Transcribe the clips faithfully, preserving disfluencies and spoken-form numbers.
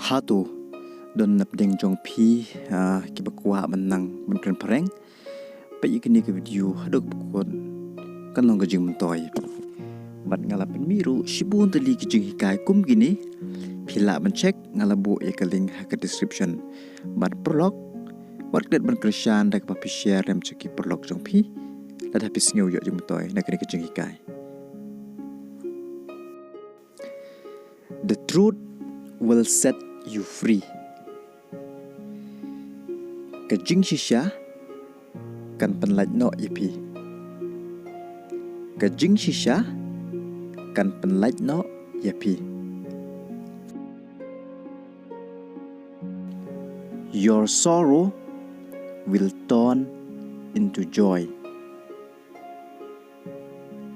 Hato don napdeng jong phi, ah, kiba kwah ban nang ban kren phareng? Peit ïa kane ka video haduh ba kut, kan long ka jingmyntoi. Bad nga la pynmih ruh shibun tylli ki jinghikai kum kine. Phi lah ban check, nga la buh ïa ka link ha ka description. Bad paralok, wat klet ban kyrshan da kaba phi share lem sha ki paralok jong phi, lada phi sngew ïoh jingmyntoi na kane ka jinghikai. The truth will set you free. Ka jingshisha kan pynlait noh ïa phi. Ka jingshisha kan pynlait noh ïa phi. Your sorrow will turn into joy.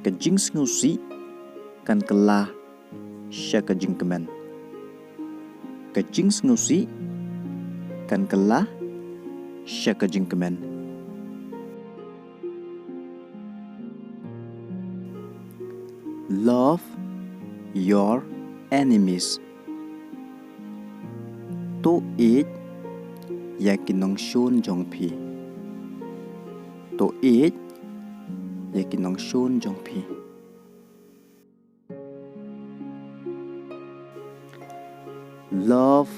Ka jingsngewsih kan kylla sha ka jingkmen. Ka jingsngewsih kan kylla sha ka jingkmen. Love your enemies. To ïeit ïa ki nongshun jong phi. To ïeit ïa ki nongshun jong phi. Love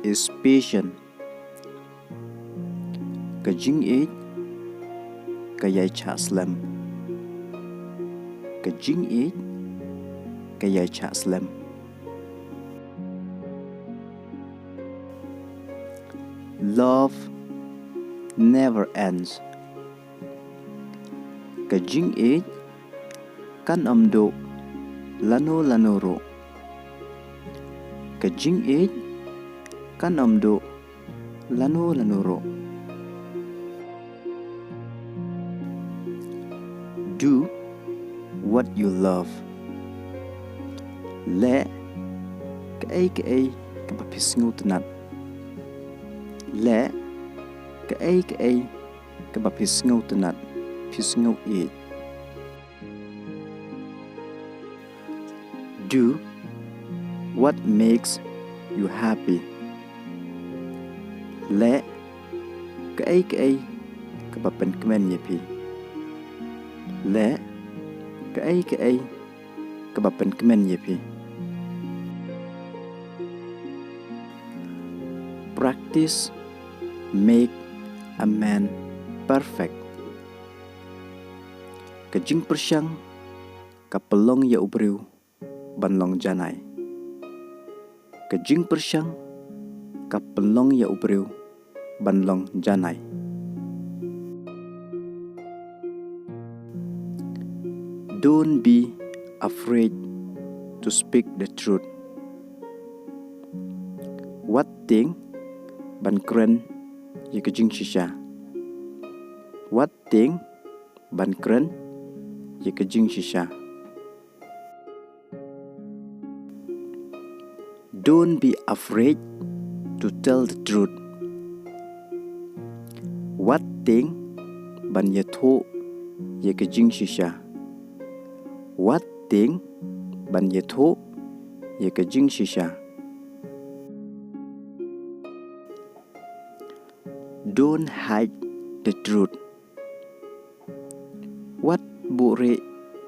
is patient. Ka jingïeit ka ïai chah slem. Ka jingïeit ka ïai chah slem. Love never ends. Ka jingïeit kan ym duh lano lano ruh. Ka jingïeit kan ym duh lano lano ruh. Do what you love. Leh kaei kaei kaba phi sngewtynnat. Leh kaei kaei kaba phi sngewtynnat, phi sngewïeit. Do what makes you happy. Leh kaei kaei kaba pynkmen ïa phi. Leh kaei kaei kaba pynkmen ïa phi. Practice make a man perfect. Ka jingpyrshang ka pynlong ïa u briew ban long janai. Ka jingpyrshang ka pynlong ïa u briew ban long janai. Don't be afraid to speak the truth. Wat tieng ban kren ïa ka jingshisha. Wat tieng ban kren ïa ka jingshisha. Don't be afraid to tell the truth. Wat tieng ban ïathuh ïa ka jingshisha. Wat tieng ban ïathuh ïa ka jingshisha. Don't hide the truth. Wat buhrieh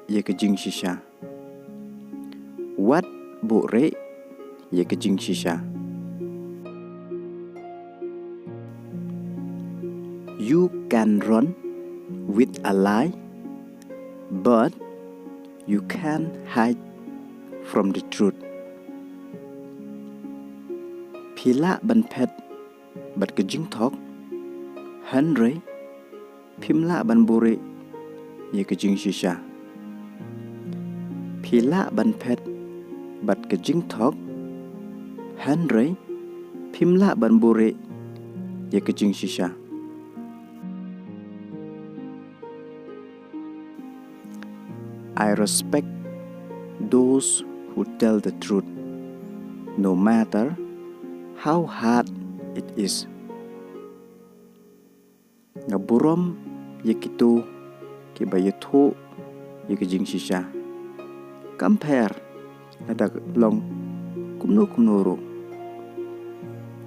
ïa ka jingshisha. Wat buhrieh ïa ka jingshisha. You can run with a lie, but you can't hide from the truth. Phi lah ban phet bad ka jingthok, hynrei phim lah ban buhrieh ïa ka jingshisha. Phi lah ban phet bad ka jingthok, hynrei phim lah ban buhrieh ïa ka jingshisha. I respect those who tell the truth, no matter how hard it is. Nga burom ïa kito kiba ïathuh ïa ka jingshisha, kam pher lada long kumno kumno ruh.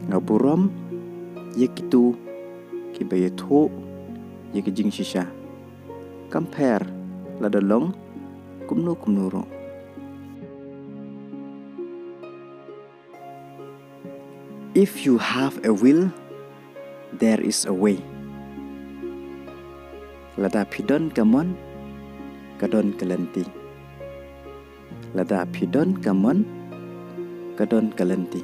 Nga burom ïa kito kiba ïathuh ïa ki jingshisha, kam pher lada long kumno kumno ruh. If you have a will, there is a way. Lada phi don ka mon, ka don ka lynti. Lada phi don ka mon, ka don ka lynti.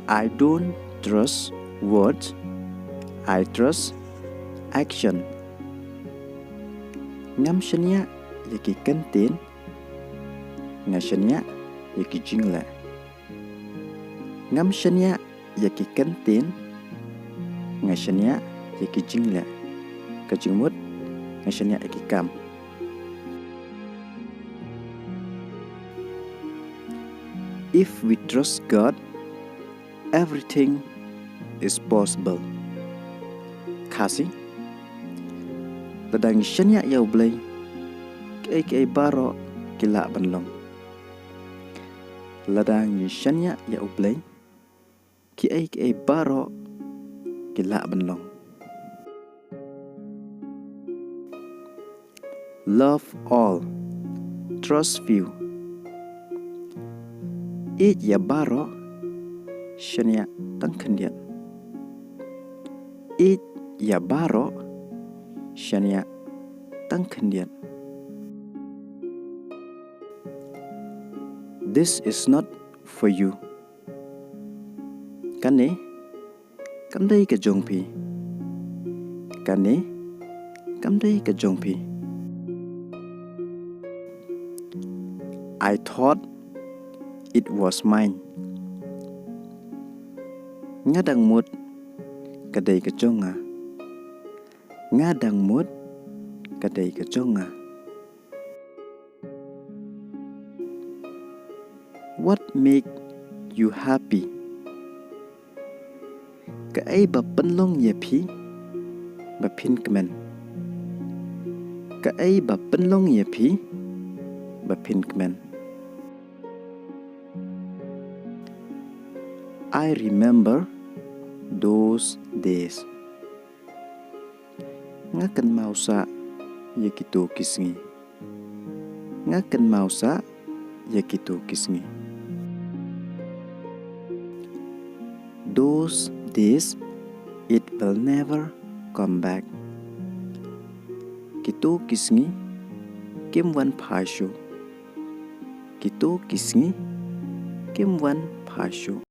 I don't trust words, I trust action. Ngam shaniah ïa ki kyntien, nga shaniah ïa ki jingleh. Ngam shaniah ïa ki kyntien, nga shaniah ïa ki jingleh. Ka jingmut, nga shaniah ïa ki kam. If we trust God, everything is possible. Khasi, lada ngi shaniah ïa U Blei, kiei kiei baroh ki lah ban long. Lada ngi shaniah ïa U Blei, kiei kiei baroh ki lah ban long. Love all, trust few. Ïeit ïa baroh, shaniah tang khyndiat. Ïeit ïa baroh, shaniah tang khyndiat. This is not for you. Kane kam dei ka jong phi. Kane kam dei ka jong phi. I thought it was mine. Nga dang mut ka dei ka jong nga. Nga dang mut ka dei ka jong nga. What make you happy? Kaei ba pynlong ïa phi ba phin kmen? Kaei ba pynlong ïa phi ba phin kmen? I remember those days. Nga kynmaw sah ïa kito ki sngi. Nga kynmaw sah ïa kito ki sngi. Those days, it will never come back. Kito ki sngi kim wan phai shuh. Kito ki sngi kim wan phai shuh.